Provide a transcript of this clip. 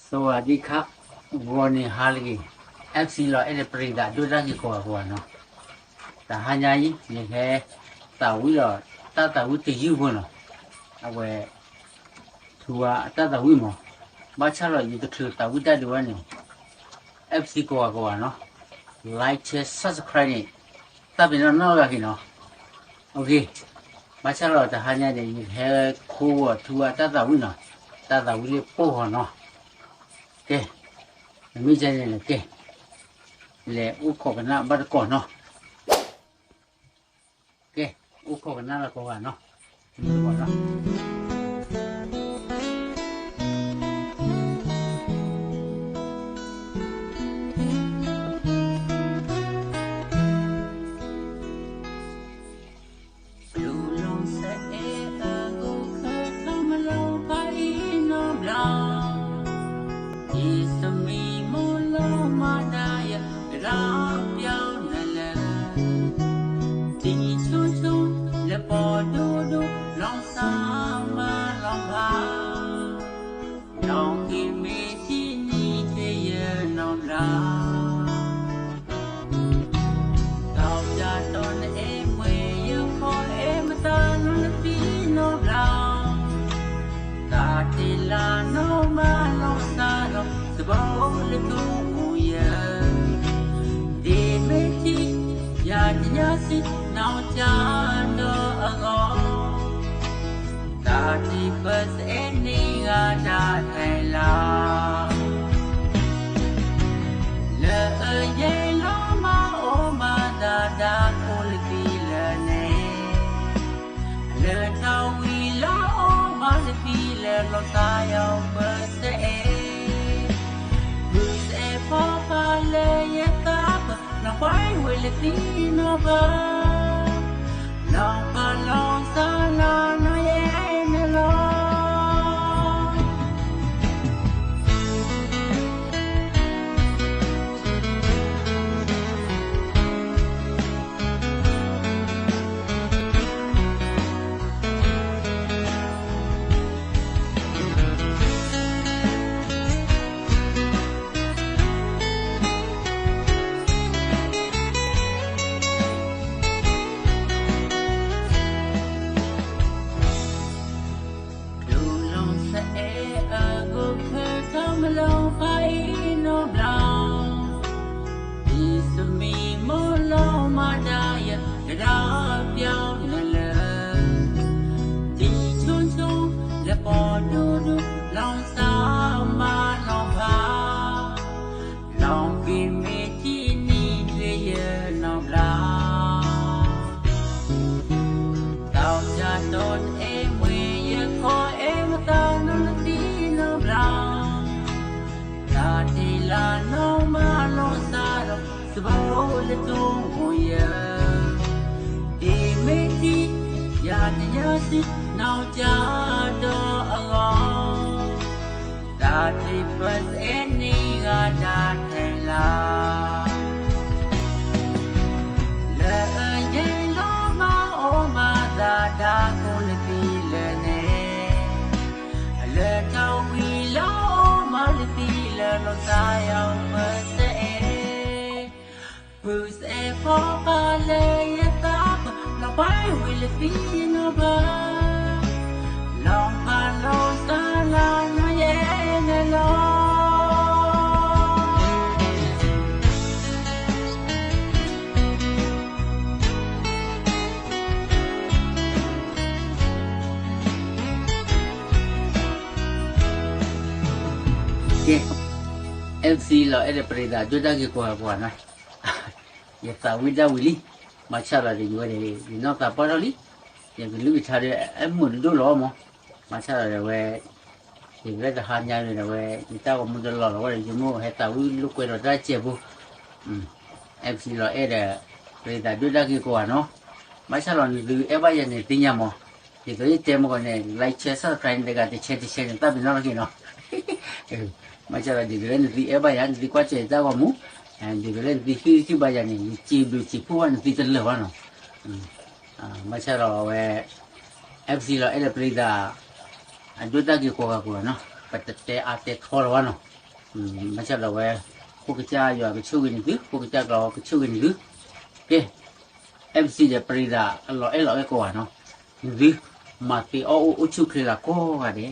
သဝၤဒံခါ, ဂီၤန့ၣ်ဟါလၢအဂ့ၤ, FC လီၤအဲၣ်ဒိးပရံသးဒိၣ်တၢ်ဂ့ၤကိးဂၤကိးဂၤနီၤ, တဟါညါအံၤ ယဟဲသးဝံၣ်လီၤ တၢ်သးဝံၣ်တယုၢ်ဖိနီၤ, အဝဲ ထူဝါအတၢ်သးဝံၣ်မး, ဘၣ်ဆၣ်လီၤယတချုးသးဝံၣ်တၢ်ဒံးဝဲန့ၣ် FC ကိးဂၤကိးဂၤနီၤ, like share subscribe န့ၣ် သးပ့ၤနီၣ်နီၣ်ဂၤက့ၤနီၤ, ဘၣ်ဆၣ်လီၤတဟါညါန့ၣ် ယဟဲခိးဝီၤထူဝါတၢ်သးဝံၣ်နီၤ, တၢ်သးဝံၣ်လၢပိၢ်ဂီၤနီၤ, ကဲ, နမ့ၢ်ကဲန့ၣ်လဲၤကဲ, လဲၤအိၣ်ခိးကနၣ်ဘၣ်တကိးနီၤ ကဲ, အိၣ်ခိးကနၣ်လၢကိးဂၤနီၤ, မ့ၢ်တကိးနီၤ လူၤလီၤစဲအဲၣ်အဂီၢ်ခၢၣ်ထီၣ်မလီၤဖးအံၤနီတဘျီ, ဒ်သမံမီၢ်လီၤမၤဒၣ်ယၤ ကဒီးပျီနလၢ တံဆိဆိလၢပှၤဒိၣ်ဒိၣ်လီၤစၢ်မၤလီၤဖး, လီၤက့ၤမ့ၢ်ထံနံၤထံယဲၢ်နီတဘျီ ဒီးပျၢ်တီနအဲၣ်မွဲယခီအဲၣ်မတၤနီနသံနီတဘျီ, တၢ်တ့လၢနီၢ်မၤလီၤစၢ်ဒီး စဘိလၢတူၢ်မူယဲၢ်, ဒ်မ့ၢ်ထံ ယၤတညါစံး နီၢ်ကၠၢဒီးအဂီၢ် တၢ်တ့ပစအဲၣ်န့ၢ်ဂၤဒၣ်ထဲလီၤ, လၢအယဲၢ်လီၤမၤအီၣ်မၤသးဒၣ်ကိးလၢသံလၢန့ၣ်, လၢတၢ်ဝံၤလီၤအီၣ်မၤလၢသံလၢလီၤစၢ်ယီၤပစအဲၣ်, ဖုစအဲၣ်ဖီဖးလၢယသးပၢၢ် နီၢ်ပှၤဝဲလၢသံနီၢ်ပၢၢ် နီၢ်ပၢၢ်လီၤစၢ်လၢနီၢ်ယဲၢ်န့ၣ်လီၤ. လူၤလီၤစဲအဲၣ်အဂီၢ်ခၢၣ်ထီၣ်မလီၤဖးအံၤနီတဘျီ, ဒ်သမံမီၢ်လီၤမၤဒၣ်ယၤ ကဒီးပျီနလၢ တံဆိဆိလၢပှၤဒိၣ်ဒိၣ် လီၤစၢ်မၤလီၤဖး, လီၤက့ၤမ့ၢ်ထံနံၤထံယဲၢ်နီတဘျီ, ဒီးပျၢ်တီနအဲၣ်မွဲယခီအဲၣ်မတၤနီနသံနီတဘျီ, တၢ်တ့လၢနီၢ်မၤလီၤစၢ်ဒီး စဘိလၢတူၢ်မူယဲၢ်, ဒ်မ့ၢ်ထံ ယၤတညါစံး နီၢ်ကၠၢဒီးအဂီၢ်, တၢ်တ့ပစအဲၣ်န့ၢ်ဂၤဒၣ်ထဲလီၤ, လၢအယဲၢ်လီၤမၤအီၣ်မၤသးဒၣ်ကိးလၢသံလၢန့ၣ်, လၢတၢ်ဝံၤလီၤအီၣ်မၤလၢသံလၢလီၤစၢ်ယီၤပစအဲၣ်, ဖုစအဲၣ်ဖီဖးလၢယသးပၢၢ် နီၢ်ပှၤဝဲလၢသံနီတဘျီ, နီၢ်ပၢၢ်လီၤစၢ်လၢနီၢ်ယဲၢ်န့ၣ်လီၤ. ကဲ, FC လီၤအဲၣ်ဒိးပရံသးဒိၣ်တၢ်ဂ့ၤကိးဂၤကိးဂၤနီၤ, ယသးဝံၣ်ဒၣ်ဝံၤလံ, ဘၣ်ဆၣ်ဒီးယဝဲန့ၣ် ယနီၢ်သးပှၢ်ထီၣ်လံ, ယကလုၢ်ကထါဒီး အမုာ်တဒိၣ်လီၤမး, ဘၣ်ဆၣ်ဒီးဝဲ ယကလဲၤတဟါညါန့ၣ်ဒီးဝဲ ယတၢ်ဂီၤမူတလီၤလီၤဝဲဒီး ယမိၢ်ဟဲသးဝံၣ်လိာ်ကွဲဒီးတၢ်စဲးဖိ FC လီၤအဲၣ်ဒိး ပရံသးဒိၣ်တၢ်ဂ့ၤကိးဂၤနီၤ, ဘၣ်ဆၣ်လီၤနသုအဲၣ်ဘၣ်ယၤန့ၣ်သ့ၣ်ညါမး, ဒ်သိးယတဲမ့ၢ်ကီးန့ၣ် like share subscribe န့ၣ်တဂၤတ share တ share န့ၣ် သးပ့ၤနီၣ်ထီၣ်က့ၤနီၤ, ဘၣ်ဆၣ်လီၤဒ်သိးလၢနသုအဲၣ်ဘၣ်ယၤ နသုကွၢ်စၢၤယတၢ်ဂီၤမူ, ဒ်သိးလၢနသုဟ့ၣ်ဂံၢ်ဟ့ၣ်ဘါယၤန့ၣ် ယစံးဘျုးစံးဖှိၣ်ဘၣ်နသုတလၢာ်ဘၣ်နီၤ, ဘၣ်ဆၣ်ဒီးအဝဲ FC လီၤအဲၣ်ဒိးပရံသး အဒိၣ်တၢ်ဂ့ၤကိးဂၤကိးဂၤနီၤ, ပတတဲအါတဲထီလီၤဘၣ်နီၤ ဘၣ်ဆၣ်ဒီးဝဲ, ဖိကစၢ်ယွၤကဆိၣ်ဂ့ၤန့ၢ်သု, ဖိကစၢ်ကီကဆိၣ်ဂ့ၤန့ၢ်သု, ကဲ, MC ဒီးပရံသးအလီၤအဲၣ်လီၤအဲၣ်ကိးဂၤနီၤ, နသုမၤသ့အီၣ်အိၣ်အိၣ်ဆူၣ်ချ့လၢကိးဂၤဒဲး